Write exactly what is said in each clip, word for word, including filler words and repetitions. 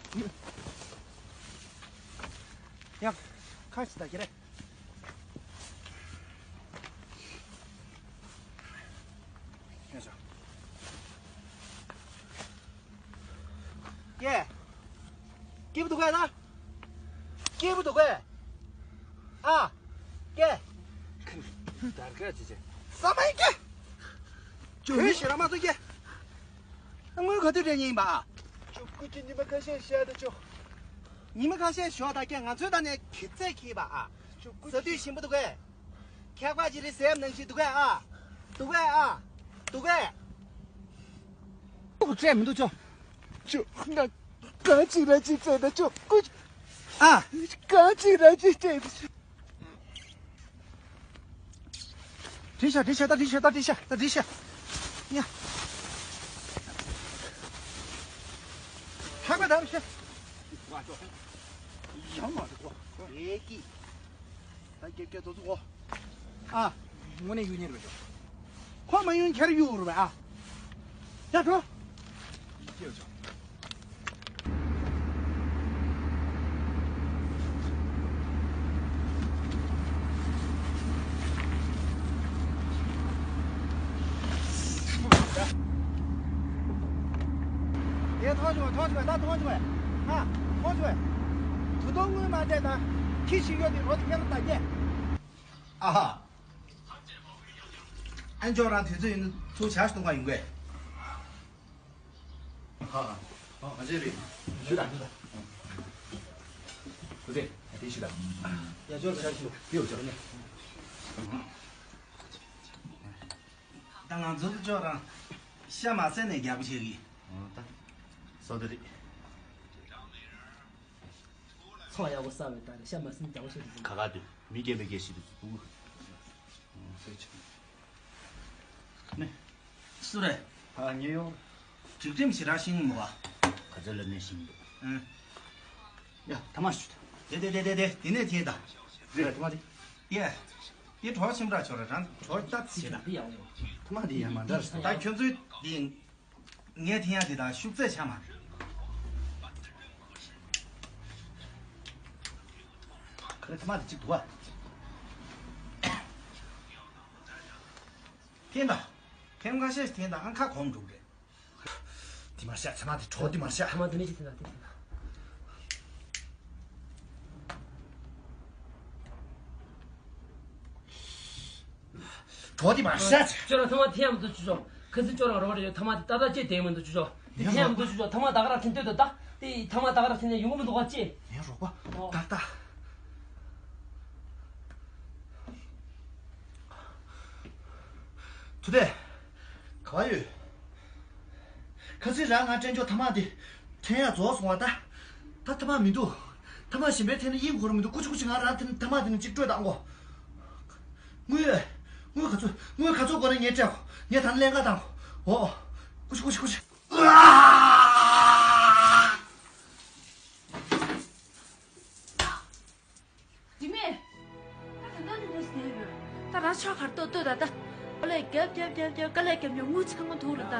ཡ། ཁ་ཤི་ད་ཁྱེར་རེ། ཡ་ཤ། ཀྱེ། སྐྱིད་པོ་འདུག་གས་ད། སྐྱིད་པོ་འདུག་གས། ཨ། ཀྱེ། དར་ག་ཅི་ཅི། ས་མ་ཡིན་ཀྱེ། ཁྱོད་ཞེ་ར་མ་ཚོ་ཀྱེ། དངུལ་ག་དུས་སྤྲད་ཉེན་ཡིན་པ། ཅོ་སྐུ་ཅི་ཉི་མ་ཁ་ཤས་བཤད་ད་ཅོ། ཉི་མ་ཁ་ཤས་ཞོག་ད་ཀྱེ། ང་ཚོའི་ད་ནས་གི་ཚད་ཁྱིས་པ་ཨ། ཅོ་སྐུ་ཟ་དུས་ཞིམ་པོ་འདུག་གས། ཁྱད་པར་ཅི་རེད་ཟེར་ནང་བཞིན་འདུག་གས་ཨ། འདུག་གས་ཨ། འདུག་གས། ཁོ་སྤྲད་མི་འདུག་ཅོ། ཅོ་ང་གང་ཅི་ར་ཅི་བཙལ་ད་ཅོ་སྐུ། ཨ། གང་ཅི་ར་ཅི་བཙལ་ད་ཅོ། དྲིས་ཤག་དྲིས་ཤག་ད་དྲིས་ཤག་ད་དྲིས་ཤག་ད་དྲིས་ཤག་ཡ། ཧ་ག་ད་ཤ། ཡང་མ་འདུག་གོ། ཨེ་ཀི། ད་སྐད་སྐད་རྡོ་རྫོགས། ཨ། དངོས་གནས་གཡུག་ཉེ་རེད་པས། ཁོ་མ་གཡུག་ཁྱེར་གཡུག་རུ་བས་ཨ། ཡ་འགྲོ། དེ་མཐོང་བྱུང་བས། མཐོང་བྱུང་བས། ད་མཐོང་བྱུང་བས། ཧ། མཐོང་བྱུང་བས། དུ་དོང་དངུལ་མ་བསྡད་ན་ཁྱི་ཞིག་ཡོད་དེ་རོ་དེ་ཁྱེར་ལ་ད་སྐྱེ། ཨ་ཧ། ཨན་ཅོག་རང་དུས་ཚོད་ཡིན་ན་ཚུར་བྱ་ཞིག་གཏོང་ག་ཡོང་གས། ཧ་ཧ། ཨ་ཨ་ཅེ་རེད། ཞུ་དང་ཞུ་དང་། ཁུ་ཚེ་དེ་ཞུ་དང་། ཡ་ཅོག་བྱ་ཞུ། ཡོད་ཅོག་ནས། ད་ང་ཚོ་ཅོག་རང་ཤ་མ་ཟས་ནས་རྒྱག་པ་བྱེད་གི། ཨོ་ད། སོ་དེ་རེད། ཚོང་ཡག་པོ་བསགས་པའི་ད་རེ་ཤ་མ་ཟིན་རྒྱག་པོ་ཤོད་དུ་འཛིན། ཁ་ཁ་དུ་མི་རྒན་པའི་རྒན་ཞིག་ཏུ་འཛུགས། ཨོ་སོ་ཆེ། ནི། སུ་རེད། ཕ་ཉེ་ཡོང་། སྒྲིག་ཁྲིམས་ཞེ་དྲག་ཤེས་ཀྱི་མོ་བ། ག་ཚོད་ལ་གནས་ཤིང་འདུག་ཨང་། ཡ་ཐ་མ་ཞུ། དེ་དེ་དེ་དེ་དེ་དེ་ནས་དེ་ད། རེད་ཐ་མ་དེ། ཡ། དེ་གྲོགས་ཆེན་པོ་ར་ཆོག་ར་རང་གྲོགས་ད་ཚེ་ད། ཐ་མ་དེ་ཡ་མ་འདྲ་རེད། ད་ཁྱོད་ཚོའི་དེ། ངས་དེ་ཡང་དེ་དང་ཤུགས་ཚད་ཆ་མ། ཁ་ལེ་ཐ་མ་དེ་གཅིག་འདུག་ཨ། འཐེན་ད། འཐེན་ཁ་ཤས་ཤིག་འཐེན་ད་ཨང་ཁ་གོམ་འགྲོ་གི་རེད། དེ་མ་བཤད་ཚེ་མ་དེ་གྲོགས་དེ་མ་བཤད། ཐ་མ་དེ་ནས་ཅི་འཐེན་ད་དེ་འཐེན་ད། གྲོགས་དེ་མ་བཤད་ཚེ། ཅོ་རང་ཐ་མ་འཐེན་ཡ་མི་འདུག་ཅུ་ཅོ། ཁ་སང་ཅོ་རང་རོགས་རེ་ཡོད་ཐ་མ་དེ་ཏག་ཏག་ཅེས་དེ་མི་འདུག་ཅུ་ཅོ། དེ་འཐེན་ཡ་མི་འདུག་ཅུ་ཅོ། ཐ་མ་ད་ག་རང་འཐེན་ལྟོས་དོ་ད། དེ་ཐ་མ་ད་ག་རང་འཐེན་ནས་ཡོང་གི་མི་འདུག་ག་ཅེས། ངའི་རོགས་པ་ཏག་ཏག་ཐུ་དེ། ག་བ་ཡོད། ཁ་སང་རང་ང་སྤྲད་འཇོག་ཐ་མག་དེ་འཐེན་ཡག་རྫོགས་སོང་བ་ད། ད་ཐ་མག་མི་འདུག་ཐ་མག་གཞན་པའི་འཐེན་ན་དབྱིངས་འགོར་མི་འདུག་ཀུ་ཅི་ཀུ་ཅི། ང་རང་ཐ་མག་དེ་ནས་གཅིག་སྤྲོད་དང་གོ། དངུལ། དངུལ་ག་ཚོད། དངུལ་ག་ཚོད་དགོས་ན་ངས་སྤྲད་གོ། ངས་ད་ནི་ལེན་ག་དང་གོ། འོ། ཀུ་ཅི་ཀུ་ཅི་ཀུ་ཅི། དྲི་མེད། ད་ག་འདྲ་འདྲ་ཞིག་བསྡད་ཡོད། ད་རང་ཕྱོགས་གར་ལྟོས་ལྟོས་ད་ད། ཀ་ལས་རྒྱབ་རྒྱབ་རྒྱབ་རྒྱབ་ཀ་ལས་རྒྱབ་རྒྱབ་དངུལ་ཚང་མ་ཐུག་ལ་ད།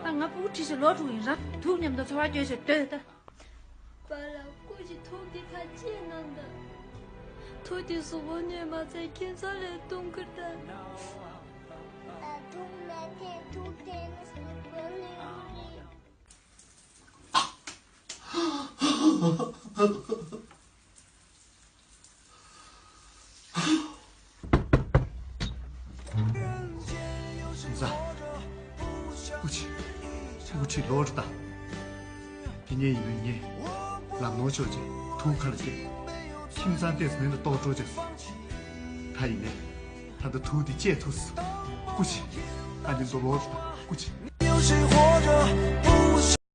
ད་ང་ཕྲུ་གུ་ཁྲིད་ཞིག་ལོག་འགྲོ་ཡིན་རང་ཐུག་མཉམ་དུ་འཚོ་བ་སྐྱོལ་ཞིག་སྡོད་ད། པཱ་ལགས་སྐུ་མཁྱེན། ཐུག་དེ་ཕར་ཅིག་གནང་དང་། ཐུག་དེ་གཟུགས་པོ་གནོད་མ་ཚད་ཁྱིམ་ཚང་ལས་གཏོང་ཁུར་དང་། ད་ཐུག་མེད་ཐེངས་ཐུག་དེ་ནི་གཟུགས་པོ་གནོད་མ་རེད། ཟ། ཨུ་ཆི། ཨུ་ཆི་ལོར་ད། དེ་ཉིན་ཡིན་ནོ་ཉེ། ལམ་ནོར་ཆོག་ཅེས་ཐུག་ཁར་སྐྱེས། ཁྱིམ་ཚང་ལྟས་སུ་མེད་ན་ལྟོགས་འགྲོ་ཅེས། ད་ཡིན་ནས། ད་ལྟ་ཐུག་དེ་བཅད་ཐུབ་སོང་། ཨུ་ཆི། ཨ་ནི་ཚོ་ལོར་ད། ཨུ་ཆི།